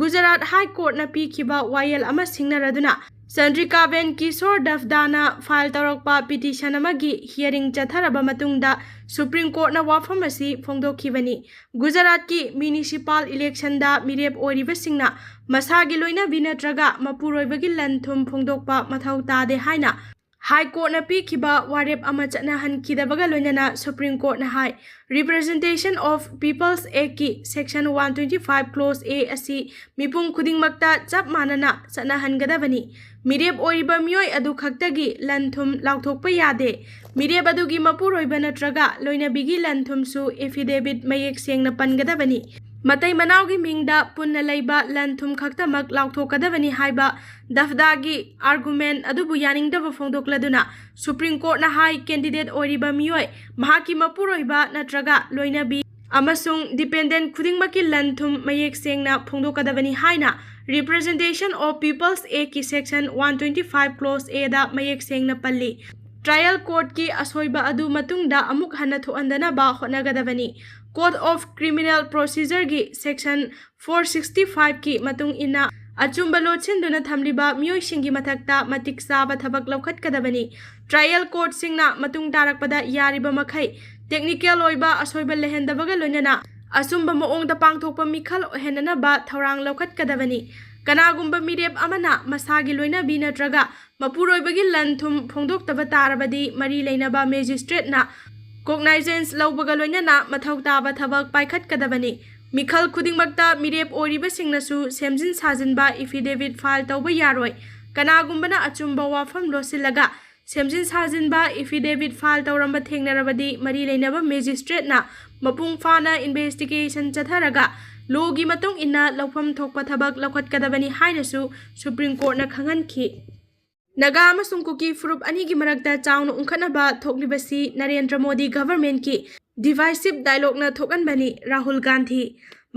ꯒꯨꯖꯔꯥꯠ ꯍꯥꯏ ꯀꯣꯔꯠꯅ ꯄꯤꯈꯤꯕ ꯋꯥꯌꯦꯜ ꯑꯃ ꯁꯤꯡꯅꯔꯗꯨꯅ ꯆꯟꯗ꯭ꯔꯤꯀꯥꯕꯦꯟ ꯀꯤꯁꯣꯔ ꯗꯐꯗꯥꯅ ꯐꯥꯏꯜ ꯇꯧꯔꯛꯄ ꯄꯤꯇꯤꯁꯟ ꯑꯃꯒꯤ ꯍꯤꯌꯔꯤꯡ ꯆꯠꯊꯔꯕ ꯃꯇꯨꯡꯗ ꯁꯨꯄ꯭ꯔꯤꯝ ꯀꯣꯔꯠꯅ ꯋꯥꯐꯝ ꯑꯁꯤ ꯐꯣꯡꯗꯣꯛꯈꯤꯕꯅꯤ꯫ ꯒꯨꯖꯔꯥꯠꯀꯤ ꯃ꯭ꯌꯨꯅꯤꯁꯤꯄꯥꯜ ꯏꯂꯦꯛꯁꯟꯗ ꯃꯤꯔꯦꯞ ꯑꯣꯏꯔꯤꯕꯁꯤꯡꯅ ꯃꯁꯥꯒꯤ ꯂꯣꯏꯅꯕꯤ ꯅꯠꯇ꯭ꯔꯒ ꯃꯄꯨꯔꯣꯏꯕꯒꯤ ꯂꯟ ꯊꯨꯝ ꯐꯣꯡꯗꯣꯛꯄ ꯃꯊꯧ ꯇꯥꯗꯦ ꯍꯥꯏꯅ ꯍꯥꯏ ꯀꯣꯔꯠꯅ ꯄꯤꯈꯤꯕ ꯋꯥꯔꯦꯞ ꯑꯃ ꯆꯠꯅꯍꯟꯈꯤꯗꯕꯒ ꯂꯣꯏꯅꯅ ꯁꯨꯄ꯭ꯔꯤꯝ ꯀꯣꯔꯠꯅ ꯍꯥꯏ, Representation of People's Act ꯀꯤ section one twenty five clause A ꯑꯁꯤ ꯃꯤꯄꯨꯝ ꯈꯨꯗꯤꯡꯃꯛꯇ ꯆꯞ ꯃꯥꯟꯅꯅ ꯆꯠꯅꯍꯟꯒꯗꯕꯅꯤ꯫ ꯃꯤꯔꯦꯞ ꯑꯣꯏꯔꯤꯕ ꯃꯤꯑꯣꯏ ꯑꯗꯨ ꯈꯛꯇꯒꯤ ꯂꯟ ꯊꯨꯝ ꯂꯥꯎꯊꯣꯛꯄ ꯌꯥꯗꯦ꯫ ꯃꯤꯔꯦꯞ ꯑꯗꯨꯒꯤ ꯃꯄꯨꯔꯣꯏꯕ ꯅꯠꯇ꯭ꯔꯒ ꯂꯣꯏꯅꯕꯤꯒꯤ ꯂꯟ ꯊꯨꯝꯁꯨ affidavit ꯃꯌꯦꯛ ꯁꯦꯡꯅ ꯄꯟꯒꯗꯕꯅꯤ꯫ ꯃꯇꯩ ꯃꯅꯥꯎꯒꯤ ꯃꯤꯡꯗ ꯄꯨꯟꯅ ꯂꯩꯕ ꯂꯟ ꯊꯨꯝ ꯈꯛꯇꯃꯛ ꯂꯥꯎꯊꯣꯛꯀꯗꯕꯅꯤ ꯍꯥꯏꯕ ꯗꯐꯗꯥꯒꯤ argument ꯑꯗꯨꯕꯨ ꯌꯥꯅꯤꯡꯗꯕ ꯐꯣꯡꯗꯣꯛꯂꯗꯨꯅ ꯁꯨꯄ꯭ꯔꯤꯝ ꯀꯣꯔꯠꯅ ꯍꯥꯏ, candidate ꯑꯣꯏꯔꯤꯕ ꯃꯤꯑꯣꯏ, ꯃꯍꯥꯛꯀꯤ ꯃꯄꯨꯔꯣꯏꯕ ꯅꯠꯇ꯭ꯔꯒ ꯂꯣꯏꯅꯕꯤ ꯑꯃꯁꯨꯡ dependent ꯈꯨꯗꯤꯡꯃꯛꯀꯤ ꯂꯟ ꯊꯨꯝ ꯃꯌꯦꯛ ꯁꯦꯡꯅ ꯐꯣꯡꯗꯣꯛꯀꯗꯕꯅꯤ ꯍꯥꯏꯅ Representation of People's Act ꯀꯤ section one twenty five clause A ꯗ ꯃꯌꯦꯛ ꯁꯦꯡꯅ ꯄꯜꯂꯤ꯫ ꯇ꯭ꯔꯥꯌꯦꯜ ꯀꯣꯔꯠꯀꯤ ꯑꯁꯣꯏꯕ ꯑꯗꯨ ꯃꯇꯨꯡꯗ ꯑꯃꯨꯛ ꯍꯟꯅ ꯊꯣꯛꯍꯟꯗꯅꯕ ꯍꯣꯠꯅꯒꯗꯕꯅꯤ꯫ Code of Criminal Procedureꯒꯤ Section four sixty fiveꯀꯤ ꯃꯇꯨꯡ ꯏꯟꯅ ꯑꯆꯨꯝꯕ ꯂꯣꯠꯁꯤꯟꯗꯨꯅ ꯊꯝꯂꯤꯕ ꯃꯤꯑꯣꯏꯁꯤꯡꯒꯤ ꯃꯊꯛꯇ ꯃꯇꯤꯛ ꯆꯥꯕ ꯊꯕꯛ ꯂꯧꯈꯠꯀꯗꯕꯅꯤ꯫ Trial courtꯁꯤꯡꯅ ꯃꯇꯨꯡ ꯇꯥꯔꯛꯄꯗ ꯌꯥꯔꯤꯕ ꯃꯈꯩ technical ꯑꯣꯏꯕ ꯑꯁꯣꯏꯕ ꯂꯩꯍꯟꯗꯕꯒ ꯂꯣꯏꯅꯅ ꯑꯆꯨꯝꯕ ꯃꯑꯣꯡꯗ ꯄꯥꯡꯊꯣꯛꯄ ꯃꯤꯈꯜ ꯑꯣꯏꯍꯟꯅꯅꯕ ꯊꯧꯔꯥꯡ ꯂꯧꯈꯠꯀꯗꯕꯅꯤ꯫ ꯀꯅꯥꯒꯨꯝꯕ ꯃꯤꯔꯦꯞ ꯑꯃꯅ ꯃꯁꯥꯒꯤ ꯂꯣꯏꯅꯕꯤ ꯅꯠꯇ꯭ꯔꯒ ꯃꯄꯨꯔꯣꯏꯕꯒꯤ ꯂꯟ ꯊꯨꯝ ꯐꯣꯡꯗꯣꯛꯇꯕ ꯇꯥꯔꯕꯗꯤ, ꯃꯔꯤ ꯂꯩꯅꯕ magistrateꯅ cognizance ꯂꯧꯕꯒ ꯂꯣꯏꯅꯅ ꯃꯊꯧ ꯇꯥꯕ ꯊꯕꯛ ꯄꯥꯏꯈꯠꯀꯗꯕꯅꯤ꯫ ꯃꯤꯈꯜ ꯈꯨꯗꯤꯡꯃꯛꯇ ꯃꯤꯔꯦꯞ ꯑꯣꯏꯔꯤꯕꯁꯤꯡꯅꯁꯨ ꯁꯦꯝꯖꯤꯟ ꯁꯥꯖꯤꯟꯕ affidavit file ꯇꯧꯕ ꯌꯥꯔꯣꯏ꯫ ꯀꯅꯥꯒꯨꯝꯕꯅ ꯑꯆꯨꯝꯕ ꯋꯥꯐꯝ ꯂꯣꯠꯁꯤꯜꯂꯒ ꯁꯦꯝꯖꯤꯟ ꯁꯥꯖꯤꯟꯕ affidavit file ꯇꯧꯔꯝꯕ ꯊꯦꯡꯅꯔꯕꯗꯤ, ꯃꯔꯤ ꯂꯩꯅꯕ magistrateꯅ ꯃꯄꯨꯡ ꯐꯥꯅ investigation ꯆꯠꯊꯔꯒ lawꯒꯤ ꯃꯇꯨꯡ ꯏꯟꯅ ꯂꯧꯐꯝ ꯊꯣꯛꯄ ꯊꯕꯛ ꯂꯧꯈꯠꯀꯗꯕꯅꯤ ꯍꯥꯏꯅꯁꯨ Supreme Courtꯅ ꯈꯪꯍꯟꯈꯤ꯫ ꯅꯥꯒꯥ ꯑꯃꯁꯨꯡ ꯀꯨꯀꯤ ꯐꯨꯔꯨꯞ ꯑꯅꯤꯒꯤ ꯃꯔꯛꯇ ꯆꯥꯎꯅ ꯎꯪꯈꯠꯅꯕ ꯊꯣꯛꯂꯤꯕꯁꯤ ꯅꯔꯦꯟꯗ꯭ꯔ ꯃꯣꯗꯤ governmentꯀꯤ divisive dialogueꯅ ꯊꯣꯛꯍꯟꯕꯅꯤ꯫ ꯔꯥꯍꯨꯜ ꯒꯥꯟꯙꯤ꯫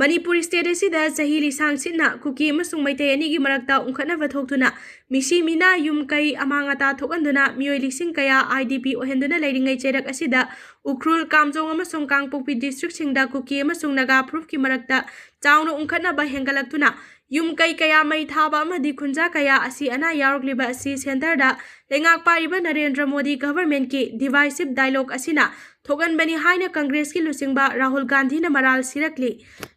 ꯃꯅꯤꯄꯨꯔ state ꯑꯁꯤꯗ ꯆꯍꯤ ꯂꯤꯁꯥꯡ ꯁꯤꯠꯅ ꯀꯨꯀꯤ ꯑꯃꯁꯨꯡ ꯃꯩꯇꯩ ꯑꯅꯤꯒꯤ ꯃꯔꯛꯇ ꯎꯪꯈꯠꯅꯕ ꯊꯣꯛꯇꯨꯅ ꯃꯤꯁꯤ ꯃꯤꯅꯥ, ꯌꯨꯝ ꯀꯩ ꯑꯃꯥꯡ ꯑꯇꯥ ꯊꯣꯛꯍꯟꯗꯨꯅ ꯃꯤꯑꯣꯏ ꯂꯤꯁꯤꯡ ꯀꯌꯥ IDP ꯑꯣꯏꯍꯟꯗꯨꯅ ꯂꯩꯔꯤꯉꯩ ꯆꯩꯔꯛ ꯑꯁꯤꯗ ꯎꯈ꯭ꯔꯨꯜ, ꯀꯥꯝꯖꯣꯡ ꯑꯃꯁꯨꯡ ꯀꯥꯡꯄꯣꯛꯄꯤ districtꯁꯤꯡꯗ ꯀꯨꯀꯤ ꯑꯃꯁꯨꯡ ꯅꯥꯒꯥ ꯐꯨꯔꯨꯞꯀꯤ ꯃꯔꯛꯇ ꯆꯥꯎꯅ ꯎꯪꯈꯠꯅꯕ ꯍꯦꯟꯒꯠꯂꯛꯇꯨꯅ ꯌꯨꯝ ꯀꯩ ꯀꯌꯥ ꯃꯩ ꯊꯥꯕ ꯑꯃꯗꯤ ꯈꯨꯟꯖꯥ ꯀꯌꯥ ꯑꯁꯤ ꯑꯅꯥ ꯌꯥꯎꯔꯛꯂꯤꯕ ꯑꯁꯤ centreꯗ ꯂꯩꯉꯥꯛ ꯄꯥꯏꯔꯤꯕ ꯅꯔꯦꯟꯗ꯭ꯔ ꯃꯣꯗꯤ governmentꯀꯤ divisive dialogue ꯑꯁꯤꯅ ꯊꯣꯛꯍꯟꯕꯅꯤ ꯍꯥꯏꯅ Congressꯀꯤ ꯂꯨꯆꯤꯡꯕ ꯔꯥꯍꯨꯜ ꯒꯥꯟꯙꯤꯅ ꯃꯔꯥꯜ ꯁꯤꯔꯛꯂꯤ꯫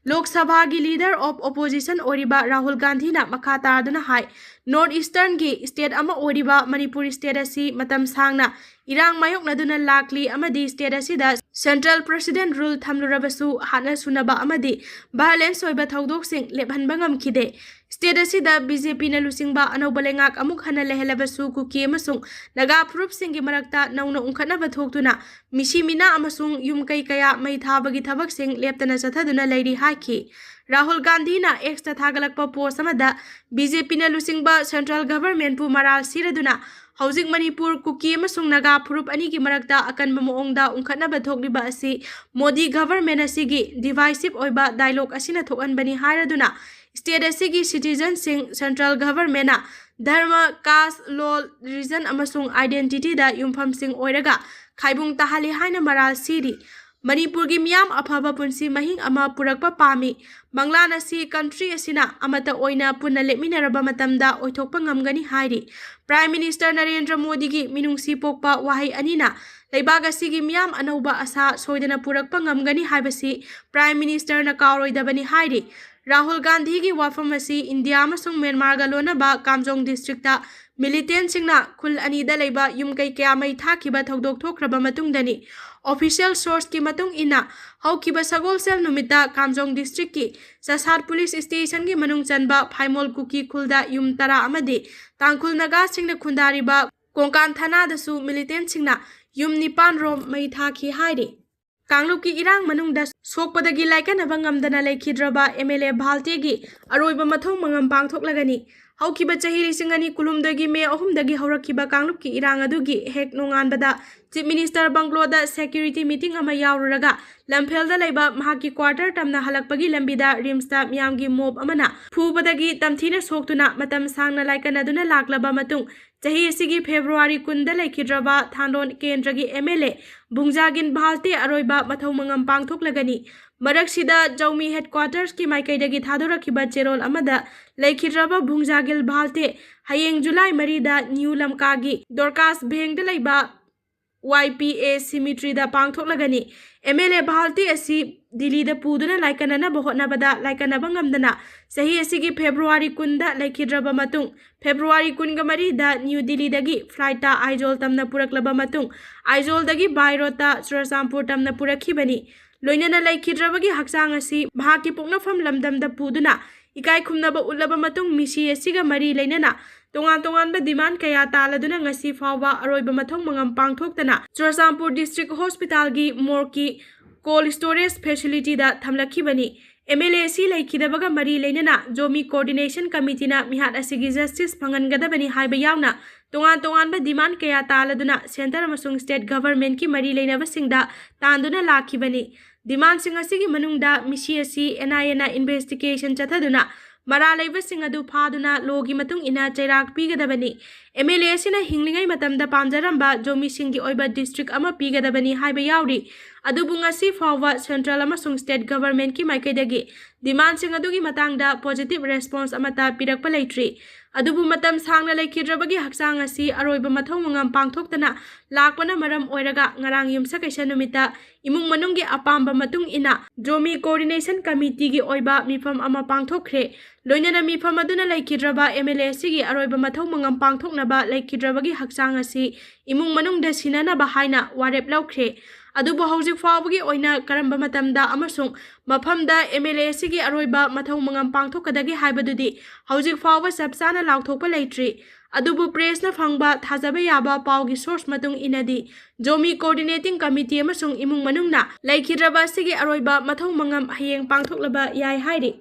ꯂꯣꯛ ꯁꯚꯥꯒꯤ leader of opposition ꯑꯣꯏꯔꯤꯕ ꯔꯥꯍꯨꯜ ꯒꯥꯟꯙꯤꯅ ꯃꯈꯥ ꯇꯥꯗꯨꯅ ꯍꯥꯏ, North Easternꯒꯤ state ꯑꯃ ꯑꯣꯏꯔꯤꯕ ꯃꯅꯤꯄꯨꯔ state ꯑꯁꯤ ꯃꯇꯝ ꯁꯥꯡꯅ ꯏꯔꯥꯡ ꯃꯥꯌꯣꯛꯅꯗꯨꯅ ꯂꯥꯛꯂꯤ ꯑꯃꯗꯤ state ꯑꯁꯤꯗ central president rule ꯊꯝꯂꯨꯔꯕꯁꯨ ꯍꯥꯠꯅ ꯁꯨꯅꯕ ꯑꯃꯗꯤ violence ꯑꯣꯏꯕ ꯊꯧꯗꯣꯛꯁꯤꯡ ꯂꯦꯞꯍꯟꯕ ꯉꯝꯈꯤꯗꯦ꯫ State ꯑꯁꯤꯗ BJPꯅ ꯂꯨꯆꯤꯡꯕ ꯑꯅꯧꯕ ꯂꯩꯉꯥꯛ ꯑꯃꯨꯛ ꯍꯟꯅ ꯂꯩꯍꯜꯂꯕꯁꯨ ꯀꯨꯀꯤ ꯑꯃꯁꯨꯡ ꯅꯥꯒꯥ ꯐꯨꯔꯨꯞꯁꯤꯡꯒꯤ ꯃꯔꯛꯇ ꯅꯧꯅ ꯎꯪꯈꯠꯅꯕ ꯊꯣꯛꯇꯨꯅ ꯃꯤꯁꯤ ꯃꯤꯅꯥ ꯑꯃꯁꯨꯡ ꯌꯨꯝ ꯀꯩ ꯀꯌꯥ ꯃꯩ ꯊꯥꯕꯒꯤ ꯊꯕꯛꯁꯤꯡ ꯂꯦꯞꯇꯅ ꯆꯠꯊꯗꯨꯅ ꯂꯩꯔꯤ ꯍꯥꯏꯈꯤ꯫ ꯔꯥꯍꯨꯜ ꯒꯥꯟꯙꯤꯅ Xꯇ ꯊꯥꯒꯠꯂꯛꯄ post ꯑꯃꯗ BJPꯅ ꯂꯨꯆꯤꯡꯕ central governmentꯄꯨ ꯃꯔꯥꯜ ꯁꯤꯔꯗꯨꯅ ꯍꯧꯖꯤꯛ ꯃꯅꯤꯄꯨꯔ, ꯀꯨꯀꯤ ꯑꯃꯁꯨꯡ ꯅꯥꯒꯥ ꯐꯨꯔꯨꯞ ꯑꯅꯤꯒꯤ ꯃꯔꯛꯇ ꯑꯀꯟꯕ ꯃꯑꯣꯡꯗ ꯎꯪꯈꯠꯅꯕ ꯊꯣꯛꯂꯤꯕ ꯑꯁꯤ ꯃꯣꯗꯤ government ꯑꯁꯤꯒꯤ divisive ꯑꯣꯏꯕ dialogue ꯑꯁꯤꯅ ꯊꯣꯛꯍꯟꯕꯅꯤ ꯍꯥꯏꯔꯗꯨꯅ state ꯑꯁꯤꯒꯤ citizenꯁꯤꯡ central governmentꯅ ꯙꯔꯃ, caste, ꯂꯣꯜ, religion ꯑꯃꯁꯨꯡ identityꯗ ꯌꯨꯝꯐꯝꯁꯤꯡ ꯑꯣꯏꯔꯒ ꯈꯥꯏꯕꯨꯡ ꯇꯥꯍꯜꯂꯤ ꯍꯥꯏꯅ ꯃꯔꯥꯜ ꯁꯤꯔꯤ꯫ ꯃꯅꯤꯄꯨꯔꯒꯤ ꯃꯤꯌꯥꯝ ꯑꯐꯕ ꯄꯨꯟꯁꯤ ꯃꯍꯤꯡ ꯑꯃ ꯄꯨꯔꯛꯄ ꯄꯥꯝꯃꯤ꯫ ꯃꯪꯂꯥꯟ ꯑꯁꯤ ꯀꯟꯇ꯭ꯔꯤ ꯑꯁꯤꯅ ꯑꯃꯠꯇ ꯑꯣꯏꯅ ꯄꯨꯟꯅ ꯂꯦꯞꯃꯤꯟꯅꯔꯕ ꯃꯇꯝꯗ ꯑꯣꯏꯊꯣꯛꯄ ꯉꯝꯒꯅꯤ ꯍꯥꯏꯔꯤ꯫ ꯄ꯭ꯔꯥꯏꯝ ꯃꯤꯅꯤꯁꯇꯔ ꯅꯔꯦꯟꯗ꯭ꯔ ꯃꯣꯗꯤꯒꯤ ꯃꯤꯅꯨꯡꯁꯤ ꯄꯣꯛꯄ ꯋꯥꯍꯩ ꯑꯅꯤꯅ ꯂꯩꯕꯥꯛ ꯑꯁꯤꯒꯤ ꯃꯤꯌꯥꯝ ꯑꯅꯧꯕ ꯑꯁꯥ ꯁꯣꯏꯗꯅ ꯄꯨꯔꯛꯄ ꯉꯝꯒꯅꯤ ꯍꯥꯏꯕꯁꯤ ꯄ꯭ꯔꯥꯏꯝ ꯃꯤꯅꯤꯁꯇꯔꯅ ꯀꯥꯎꯔꯣꯏꯗꯕꯅꯤ ꯍꯥꯏꯔꯤ꯫ ꯔꯥꯍꯨꯜ ꯒꯥꯟꯙꯤꯒꯤ ꯋꯥꯐꯝ ꯑꯁꯤ ꯏꯟꯗꯤꯌꯥ ꯑꯃꯁꯨꯡ ꯃ꯭ꯌꯥꯟꯃꯥꯔꯒ ꯂꯣꯟꯅꯕ ꯀꯥꯝꯖꯣꯡ ꯗꯤꯁꯇ꯭ꯔꯤꯛꯇ ꯃꯤꯂꯤꯇꯦꯟꯁꯤꯡꯅ ꯈꯨꯜ ꯑꯅꯤꯗ ꯂꯩꯕ ꯌꯨꯝ ꯀꯩ ꯀꯌꯥ ꯃꯩ ꯊꯥꯈꯤꯕ ꯊꯧꯗꯣꯛ ꯊꯣꯛꯈ꯭ꯔꯕ ꯃꯇꯨꯡꯗꯅꯤ꯫ ꯑꯣꯐꯤꯁꯤꯌꯦꯜ ꯁꯣꯔꯁꯀꯤ ꯃꯇꯨꯡ ꯏꯟꯅ, ꯍꯧꯈꯤꯕ ꯁꯒꯣꯜꯁꯦꯜ ꯅꯨꯃꯤꯠꯇ ꯀꯥꯝꯖꯣꯡ ꯗꯤꯁꯇ꯭ꯔꯤꯛꯀꯤ ꯆꯁꯥꯠ ꯄꯨꯂꯤꯁ ꯁ꯭ꯇꯦꯁꯟꯒꯤ ꯃꯅꯨꯡ ꯆꯟꯕ ꯐꯥꯏꯃꯣꯜ ꯀꯨꯀꯤ ꯈꯨꯜꯗ ꯌꯨꯝ ꯇꯔꯥ ꯑꯃꯗꯤ ꯇꯥꯡꯈꯨꯜ ꯅꯥꯒꯥꯁꯤꯡꯅ ꯈꯨꯟꯗꯥꯔꯤꯕ ꯀꯣꯡꯀꯥꯟ ꯊꯥꯅꯥꯗꯁꯨ ꯃꯤꯂꯤꯇꯦꯟꯁꯤꯡꯅ ꯌꯨꯝ ꯅꯤꯄꯥꯟ ꯔꯣꯝ ꯃꯩ ꯊꯥꯈꯤ ꯍꯥꯏꯔꯤ꯫ ꯀꯥꯡꯂꯨꯞꯀꯤ ꯏꯔꯥꯡ ꯃꯅꯨꯡꯗ ꯁꯣꯛꯄꯗꯒꯤ ꯂꯥꯏꯀꯠꯅꯕ ꯉꯝꯗꯅ ꯂꯩꯈꯤꯗ꯭ꯔꯕ ꯑꯦꯝ ꯑꯦꯜ ꯑꯦ ꯚꯥꯜꯇꯦꯒꯤ ꯑꯔꯣꯏꯕ ꯃꯊꯧ ꯃꯉꯝ ꯄꯥꯡꯊꯣꯛꯂꯒꯅꯤ꯫ ꯍꯧꯈꯤꯕ ꯆꯍꯤ ꯂꯤꯁꯤꯡ ꯑꯅꯤ ꯀꯨꯟꯍꯨꯝꯗꯣꯏꯒꯤ ꯃꯦ ꯑꯍꯨꯝꯗꯒꯤ ꯍꯧꯔꯛꯈꯤꯕ ꯀꯥꯡꯂꯨꯞꯀꯤ ꯏꯔꯥꯡ ꯑꯗꯨꯒꯤ ꯍꯦꯛ ꯅꯣꯡꯉꯥꯟꯕꯗ ꯆꯤꯐ ꯃꯤꯅꯤꯁꯇꯔ ꯕꯪꯒ꯭ꯂꯣꯗ ꯁꯦꯀ꯭ꯌꯨꯔꯤꯇꯤ ꯃꯤꯇꯤꯡ ꯑꯃ ꯌꯥꯎꯔꯨꯔꯒ ꯂꯝꯐꯦꯜꯗ ꯂꯩꯕ ꯃꯍꯥꯛꯀꯤ ꯀ꯭ꯋꯥꯔꯇꯔ ꯇꯝꯅ ꯍꯜꯂꯛꯄꯒꯤ ꯂꯝꯕꯤꯗ ꯔꯤꯝꯁꯇ ꯃꯤꯌꯥꯝꯒꯤ ꯃꯣꯞ ꯑꯃꯅ ꯐꯨꯕꯗꯒꯤ ꯇꯝꯊꯤꯅ ꯁꯣꯛꯇꯨꯅ ꯃꯇꯝ ꯁꯥꯡꯅ ꯂꯥꯏꯀꯠꯅꯗꯨꯅ ꯂꯥꯛꯂꯕ ꯃꯇꯨꯡ, ꯆꯍꯤ ꯑꯁꯤꯒꯤ ꯐꯦꯕ꯭ꯔꯨꯋꯥꯔꯤ ꯀꯨꯟꯗ ꯂꯩꯈꯤꯗ꯭ꯔꯕ ꯊꯥꯟꯂꯣꯟ ꯀꯦꯟꯗ꯭ꯔꯒꯤ ꯑꯦꯝ ꯑꯦꯜ ꯑꯦ ꯚꯨꯡꯖꯥꯒꯤꯟ ꯚꯥꯜꯇꯦ ꯑꯔꯣꯏꯕ ꯃꯊꯧ ꯃꯉꯝ ꯄꯥꯡꯊꯣꯛꯂꯒꯅꯤ꯫ ꯃꯔꯛꯁꯤꯗ ꯖꯧꯃꯤ ꯍꯦꯗꯀ꯭ꯋꯥꯇꯔꯁꯀꯤ ꯃꯥꯏꯀꯩꯗꯒꯤ ꯊꯥꯗꯣꯔꯛꯈꯤꯕ ꯆꯦꯔꯣꯜ ꯑꯃꯗ ꯂꯩꯈꯤꯗ꯭ꯔꯕ ꯚꯨꯡꯖꯥꯒꯤꯜ ꯚꯥꯜꯇꯦ ꯍꯌꯦꯡ ꯖꯨꯂꯥꯏ ꯃꯔꯤꯗ ꯅ꯭ꯌꯨ ꯂꯝꯀꯥꯒꯤ ꯗꯣꯔꯀꯥꯁ ꯚꯦꯡꯗ ꯂꯩꯕ ꯋꯥꯏ ꯄꯤ ꯑꯦ ꯁꯤꯃꯤꯇ꯭ꯔꯤꯗ ꯄꯥꯡꯊꯣꯛꯂꯒꯅꯤ꯫ ꯑꯦꯝ ꯑꯦꯜ ꯑꯦ ꯚꯥꯜꯇꯦ ꯑꯁꯤ ꯗꯤꯜꯂꯤꯗ ꯄꯨꯗꯨꯅ ꯂꯥꯏꯀꯠꯅꯅꯕ ꯍꯣꯠꯅꯕꯗ ꯂꯥꯏꯀꯠꯅꯕ ꯉꯝꯗꯅ ꯆꯍꯤ ꯑꯁꯤꯒꯤ ꯐꯦꯕ꯭ꯔꯨꯋꯥꯔꯤ ꯀꯨꯟꯗ ꯂꯩꯈꯤꯗ꯭ꯔꯕ ꯃꯇꯨꯡ, ꯐꯦꯕ꯭ꯔꯨꯋꯥꯔꯤ ꯀꯨꯟꯒ ꯃꯔꯤꯗ ꯅ꯭ꯌꯨ ꯗꯤꯜꯂꯤꯗꯒꯤ ꯐ꯭ꯂꯥꯏꯠꯇ ꯑꯥꯏꯖꯣꯜ ꯇꯝꯅ ꯄꯨꯔꯛꯂꯕ ꯃꯇꯨꯡ, ꯑꯥꯏꯖꯣꯜꯗꯒꯤ ꯕꯥꯏ ꯔꯣꯗꯇ ꯆꯨꯔꯆꯥꯟꯄꯨꯔ ꯇꯝꯅ ꯄꯨꯔꯛꯈꯤꯕꯅꯤ꯫ ꯂꯣꯏꯅꯅ ꯂꯩꯈꯤꯗ꯭ꯔꯕꯒꯤ ꯍꯛꯆꯥꯡ ꯑꯁꯤ ꯃꯍꯥꯛꯀꯤ ꯄꯣꯛꯅꯐꯝ ꯂꯝꯗꯝꯗ ꯄꯨꯗꯨꯅ ꯏꯀꯥꯏ ꯈꯨꯝꯅꯕ ꯎꯠꯂꯕ ꯃꯇꯨꯡ, ꯃꯤꯁꯤ ꯑꯁꯤꯒ ꯃꯔꯤ ꯂꯩꯅꯅ ꯇꯣꯉꯥꯟ ꯇꯣꯉꯥꯟꯕ ꯗꯤꯃꯥꯟ ꯀꯌꯥ ꯇꯥꯜꯂꯗꯨꯅ ꯉꯁꯤ ꯐꯥꯎꯕ ꯑꯔꯣꯏꯕ ꯃꯊꯧ ꯃꯉꯝ ꯄꯥꯡꯊꯣꯛꯇꯅ ꯆꯨꯔꯆꯥꯟꯄꯨꯔ ꯗꯤꯁꯇ꯭ꯔꯤꯛ ꯍꯣꯁꯄꯤꯇꯥꯜꯒꯤ ꯃꯣꯔꯒꯀꯤ ꯀꯣꯜ ꯁ꯭ꯇꯣꯔꯦꯖ ꯐꯦꯁꯤꯂꯤꯇꯤꯗ ꯊꯝꯂꯛꯈꯤꯕꯅꯤ꯫ ꯑꯦꯝ ꯑꯦꯜ ꯑꯦ ꯑꯁꯤ ꯂꯩꯈꯤꯗꯕꯒ ꯃꯔꯤ ꯂꯩꯅꯅ ꯖꯣꯃꯤ ꯀꯣꯑꯣꯔꯗꯤꯅꯦꯁꯟ ꯀꯃꯤꯇꯤꯅ ꯃꯤꯍꯥꯠ ꯑꯁꯤꯒꯤ ꯖꯁꯇꯤꯁ ꯐꯪꯍꯟꯒꯗꯕꯅꯤ ꯍꯥꯏꯕ ꯌꯥꯎꯅ ꯇꯣꯉꯥꯟ ꯇꯣꯉꯥꯟꯕ ꯗꯤꯃꯥꯟ ꯀꯌꯥ ꯇꯥꯜꯂꯗꯨꯅ ꯁꯦꯟꯇꯔ ꯑꯃꯁꯨꯡ ꯁ꯭ꯇꯦꯠ ꯒꯚꯔꯟꯃꯦꯟꯠꯀꯤ ꯃꯔꯤ ꯂꯩꯅꯕꯁꯤꯡꯗ ꯇꯥꯟꯗꯨꯅ ꯂꯥꯛꯈꯤꯕꯅꯤ꯫ ꯗꯤꯃꯥꯟꯁꯤꯡ ꯑꯁꯤꯒꯤ ꯃꯅꯨꯡꯗ ꯃꯤꯁꯤ ꯑꯁꯤ ꯑꯦꯟ ꯑꯥꯏ ꯑꯦꯅ ꯏꯟꯚꯦꯁꯇꯤꯒꯦꯁꯟ ꯆꯠꯊꯗꯨꯅ ꯃꯔꯥꯜ ꯂꯩꯕꯁꯤꯡ ꯑꯗꯨ ꯐꯥꯗꯨꯅ ꯂꯣꯒꯤ ꯃꯇꯨꯡ ꯏꯟꯅ ꯆꯩꯔꯥꯛ ꯄꯤꯒꯗꯕꯅꯤ꯫ ꯑꯦꯝ ꯑꯦꯜ ꯑꯦ ꯑꯁꯤꯅ ꯍꯤꯡꯂꯤꯉꯩ ꯃꯇꯝꯗ ꯄꯥꯝꯖꯔꯝꯕ ꯖꯣꯃꯤꯁꯤꯡꯒꯤ ꯑꯣꯏꯕ ꯗꯤꯁꯇ꯭ꯔꯤꯛ ꯑꯃ ꯄꯤꯒꯗꯕꯅꯤ ꯍꯥꯏꯕ ꯌꯥꯎꯔꯤ꯫ ꯑꯗꯨꯕꯨ ꯉꯁꯤ ꯐꯥꯎꯕ ꯁꯦꯟꯇ꯭ꯔꯦꯜ ꯑꯃꯁꯨꯡ ꯁ꯭ꯇꯦꯠ ꯒꯚꯔꯟꯃꯦꯟꯠꯀꯤ ꯃꯥꯏꯀꯩꯗꯒꯤ ꯗꯤꯃꯥꯟꯁꯤꯡ ꯑꯗꯨꯒꯤ ꯃꯇꯥꯡꯗ ꯄꯣꯖꯤꯇꯤꯚ ꯔꯦꯁꯄꯣꯟꯁ ꯑꯃꯠꯇ ꯄꯤꯔꯛꯄ ꯂꯩꯇ꯭ꯔꯤ꯫ ꯑꯗꯨꯕꯨ ꯃꯇꯝ ꯁꯥꯡꯅ ꯂꯩꯈꯤꯗ꯭ꯔꯕꯒꯤ ꯍꯛꯆꯥꯡ ꯑꯁꯤ ꯑꯔꯣꯏꯕ ꯃꯊꯧ ꯃꯉꯝ ꯄꯥꯡꯊꯣꯛꯇꯅ ꯂꯥꯛꯄꯅ ꯃꯔꯝ ꯑꯣꯏꯔꯒ ꯉꯔꯥꯡ ꯌꯨꯝꯁꯀꯩꯁ ꯅꯨꯃꯤꯠꯇ ꯏꯃꯨꯡ ꯃꯅꯨꯡꯒꯤ ꯑꯄꯥꯝꯕ ꯃꯇꯨꯡ ꯏꯟꯅ ꯖꯣꯃꯤ ꯀꯣꯑꯣꯔꯗꯤꯅꯦꯁꯟ ꯀꯃꯤꯇꯤꯒꯤ ꯑꯣꯏꯕ ꯃꯤꯐꯝ ꯑꯃ ꯄꯥꯡꯊꯣꯛꯈ꯭ꯔꯦ꯫ ꯂꯣꯏꯅꯅ ꯃꯤꯐꯝ ꯑꯗꯨꯅ ꯂꯩꯈꯤꯗ꯭ꯔꯕ ꯑꯦꯝ ꯑꯦꯜ ꯑꯦ ꯑꯁꯤꯒꯤ ꯑꯔꯣꯏꯕ ꯃꯊꯧ ꯃꯉꯝ ꯄꯥꯡꯊꯣꯛꯅꯕ ꯂꯩꯈꯤꯗ꯭ꯔꯕꯒꯤ ꯍꯛꯆꯥꯡ ꯑꯁꯤ ꯏꯃꯨꯡ ꯃꯅꯨꯡꯗ ꯁꯤꯟꯅꯅꯕ ꯍꯥꯏꯅ ꯋꯥꯔꯦꯞ ꯂꯧꯈ꯭ꯔꯦ꯫ ꯑꯗꯨꯕꯨ ꯍꯧꯖꯤꯛ ꯐꯥꯎꯕꯒꯤ ꯑꯣꯏꯅ ꯀꯔꯝꯕ ꯃꯇꯝꯗ ꯑꯃꯁꯨꯡ ꯃꯐꯝꯗ ꯑꯦꯝ ꯑꯦꯜ ꯑꯦ ꯑꯁꯤꯒꯤ ꯑꯔꯣꯏꯕ ꯃꯊꯧ ꯃꯉꯝ ꯄꯥꯡꯊꯣꯛꯀꯗꯒꯦ ꯍꯥꯏꯕꯗꯨꯗꯤ ꯍꯧꯖꯤꯛ ꯐꯥꯎꯕ ꯆꯞ ꯆꯥꯅ ꯂꯥꯎꯊꯣꯛꯄ ꯂꯩꯇ꯭ꯔꯤ꯫ ꯑꯗꯨꯕꯨ ꯄ꯭ꯔꯦꯁꯅ ꯐꯪꯕ ꯊꯥꯖꯕ ꯌꯥꯕ ꯄꯥꯎꯒꯤ ꯁꯣꯔꯁ ꯃꯇꯨꯡ ꯏꯟꯅꯗꯤ ꯖꯣꯃꯤ ꯀꯣꯑꯣꯔꯗꯤꯅꯦꯇꯤꯡ ꯀꯃꯤꯇꯤ ꯑꯃꯁꯨꯡ ꯏꯃꯨꯡ ꯃꯅꯨꯡꯅ ꯂꯩꯈꯤꯗ꯭ꯔꯕ ꯑꯁꯤꯒꯤ ꯑꯔꯣꯏꯕ ꯃꯊꯧ ꯃꯉꯝ ꯍꯌꯦꯡ ꯄꯥꯡꯊꯣꯛꯂꯕ ꯌꯥꯏ ꯍꯥꯏꯔꯤ꯫